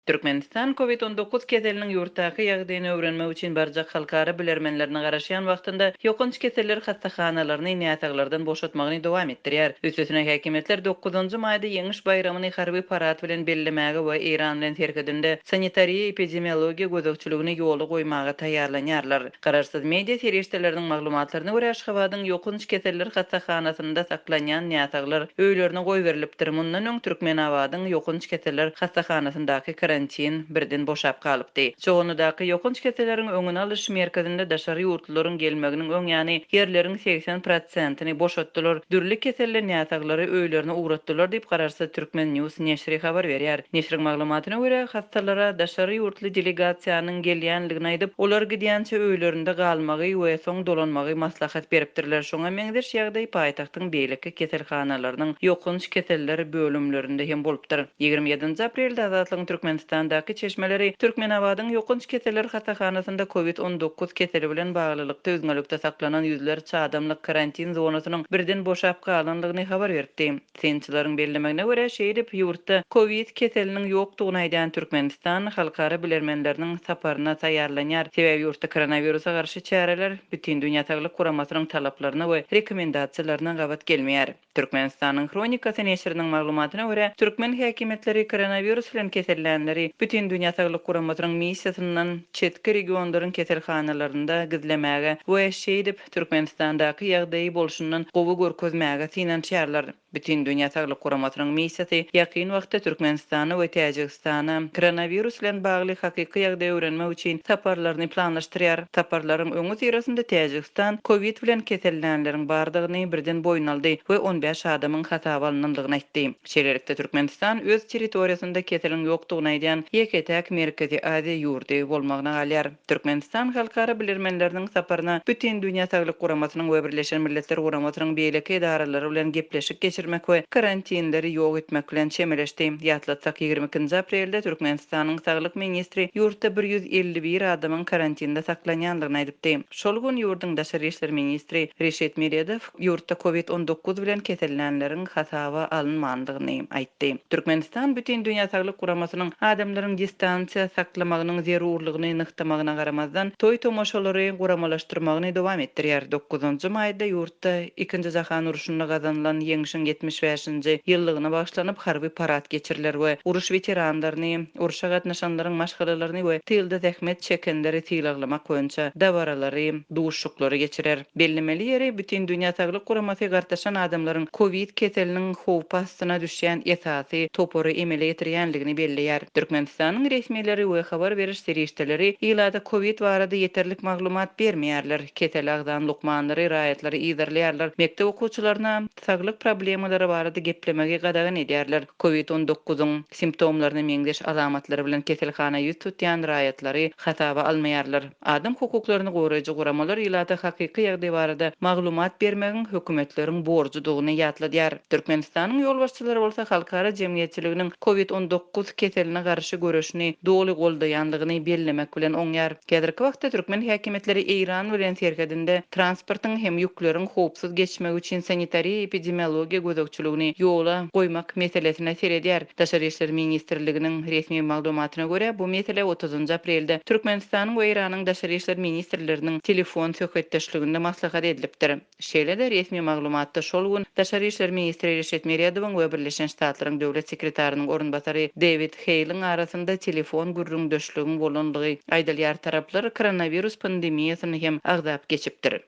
Türkmenistan Covid 19 keseliniň ýurtdaky ýagdaýyny öwrenmek üçin barjak halkara bilermenlerine garaşýan wagtynda, ýokanç keseller hassahanalaryny näsaglardan boşatmagyny dowam etdirýär. Üstesine, häkimiýetler dokuzynjy maýda Ýeňiş baýramyny harby parad bilen bellemäge we Eýran bilen serhedinde sanitariýa-epidemiologiýa gözegçiligini ýola goýmaga taýýarlanýarlar. Garaşsyz media serişdeleriniň maglumatlaryna görä, Aşgabadyň ýokanç keseller hassahanasynda saklanýan näsaglar öýlerine goýberilipdir. Mundan öň Türkmenabadyň ýokanç keseller hassahanasyndaky karantin birden boşap galypdy. Çoganlydaky ýokanç keselleriň öňüni alyş merkezinde daşary ýurtlularyň gelmeginiň öň ýany ýerleriň 80 prosentini boşatdylar, dürli keselli näsaglary öýlerine ugratdylar diýip, garaşsyz Turkmen. News neşiri habar berýär. Neşiriň maglumatyna görä, hassalara daşary ýurtly delegasiýanyň gelýändigini aýdyp, olar gidýänçä öýlerinde galmagy we soň dolanmagy maslahat beripdirler. Şoňa meňzeş ýagdaý paýtagtyň beýleki keselhanalarynyň ýokanç keseller bölümlerinde hem bolupdyr. 27-nji aprelde Azatlygyň Türkmenistandaky çeşmeleri Türkmenabadyň ýokanç keseller hassahanasynda Covid 19 keseli bilen baglylykda üzňelikde saklanan ýüzlerçe adamlyk karantin zonasynyň birden boşap galandygyny habar beripdi. Synçylaryň bellemegine görä, şeýdip, ýurtda kowid keseliniň ýokdugyny aýdýan Türkmenistan halkara bilermenleriniň saparyna taýýarlanýar. Sebäbi ýurtda koronawirusa garşy çäreler Bütindünýä Saglyk Guramasynyň talaplaryna we rekomendasiýalaryna gabat gelmeýär. Türkmenistanyň Hronikasy neşiriniň maglumatyna görä, türkmen häkimiýetleri koronawirus bilen kesellänleri Bütindünýä Saglyk Guramasynyň missiýasyndan çetki regionlaryň keselhanalarynda gizlemäge we şeýdip, Türkmenistandaky ýagdaýy bolşundan gowy görkezmäge synanyşýarlar. Bütindünýä Saglyk Guramasynyň missiýasy ýakyn wagtda Türkmenistana we Täjigistana koronawirus bilen bagly hakyky ýagdaýy öwrenmek üçin saparlaryny planlaşdyrýar. Saparlaryň öňüsyrasynda Täjigistan kowid bilen kesellänleriň bardygyny birden boýun aldy we 15 adamyň hasaba alnandygyny aýtdy. Şeýlelikde, Türkmenistan öz territoriýasynda keseliň ýokdugyny aýdýan ýeke-täk Merkezi Aziýa ýurdy bolmagyna galýar. Türkmenistan halkara bilermenleriniň saparyna Bütindünýä Saglyk Guramasynyň we Birleşen Milletler Guramasynyň beýleki edaralary bilen gepleşik geçirmek we karantinleri ýok etmek bilen çemeleşdi. Ýatlatsak, 22-nji aprelde Türkmenistanyň saglyk ministri ýurtda 151 adamyň karantinde saklanýandygyny aýdypdy. Şol gün ýurduň daşary işler ministri Reşit Meredow ýurtda Covid 19 bilen kesellänleriň hasaba alynmandygyny aýtdy. Türkmenistan Bütindünýä Saglyk Guramasynyň adamlaryň distansiýa saklamagynyň zerurlygyny nygtamagyna garamazdan, toý-tomaşalary guramalaşdyrmagyny dowam etdirýär. Dokuzynjy maýda ýurtda Ikinji jahan urşunda gazanylan Ýeňşiň 75-nji ýyllygyna bagyşlanyp harby parad geçiriler we uruş weteranlaryny, urşa gatnaşanlaryň maşgalalaryny we tylda zähmet çekenleri sylaglamak boýunça dabaralary, duşuşyklary geçirer. Bellemeli ýeri, Bütindünýä Saglyk Guramasy gartaşan adamlaryň kowid keseliniň howpy astyna düşýän esasy topary emele getirýändigini belleýär. Türkmenistanyň resmileri we habar beriş serişdeleri ilata kowid barada ýeterlik maglumat bermeýärler, keseli agzan lukmanlary, raýatlary yzarlaýarlar, mekdep okuwçylaryna saglyk problemalary barada geplemegi gadagan edýärler, kowid 19-yň simptomlaryna meňzeş alamatlary bilen keselhana ýüz tutýan raýatlary hasaba almaýarlar. Adam hukuklaryny goraýjy guramalar ilata hakyky ýagdaý barada maglumat bermegiň hökümetleriň borjudygyny ýatladýar. Türkmenistanyň ýolbaşçylary bolsa halkara jemgyýetçiliginiň Covid 19 keseline garşy göreşini doly goldaýandygyny bellemek bilen oňýar. Häzirki wagtda türkmen häkimiýetleri Eýran bilen serhedinde transportyň hem ýükleriň howpsuz geçmegi üçin sanitariýa-epidemiologiýa gözegçiligini ýola goýmak meselesine seredýär. Daşary işler ministrliginiň resmi maglumatyna görä, bu mesele otuzynjy aprelde Türkmenistanyň we Eýranyň daşary işler ministrleriniň telefon söhbetdeşliginde maslahat edilipdir. Şeýle-de, resmi maglumatda şol gün daşary işler ministri Reşit Meredowyň we Birleşen Ştatlaryň döwlet sekretarynyň orunbasary Dewid Heýliň arasynda telefon gürrüňdeşligiň bolandygy aýdylýar. Taraplar koronawirus pandemiýasyny hem agzap geçipdir.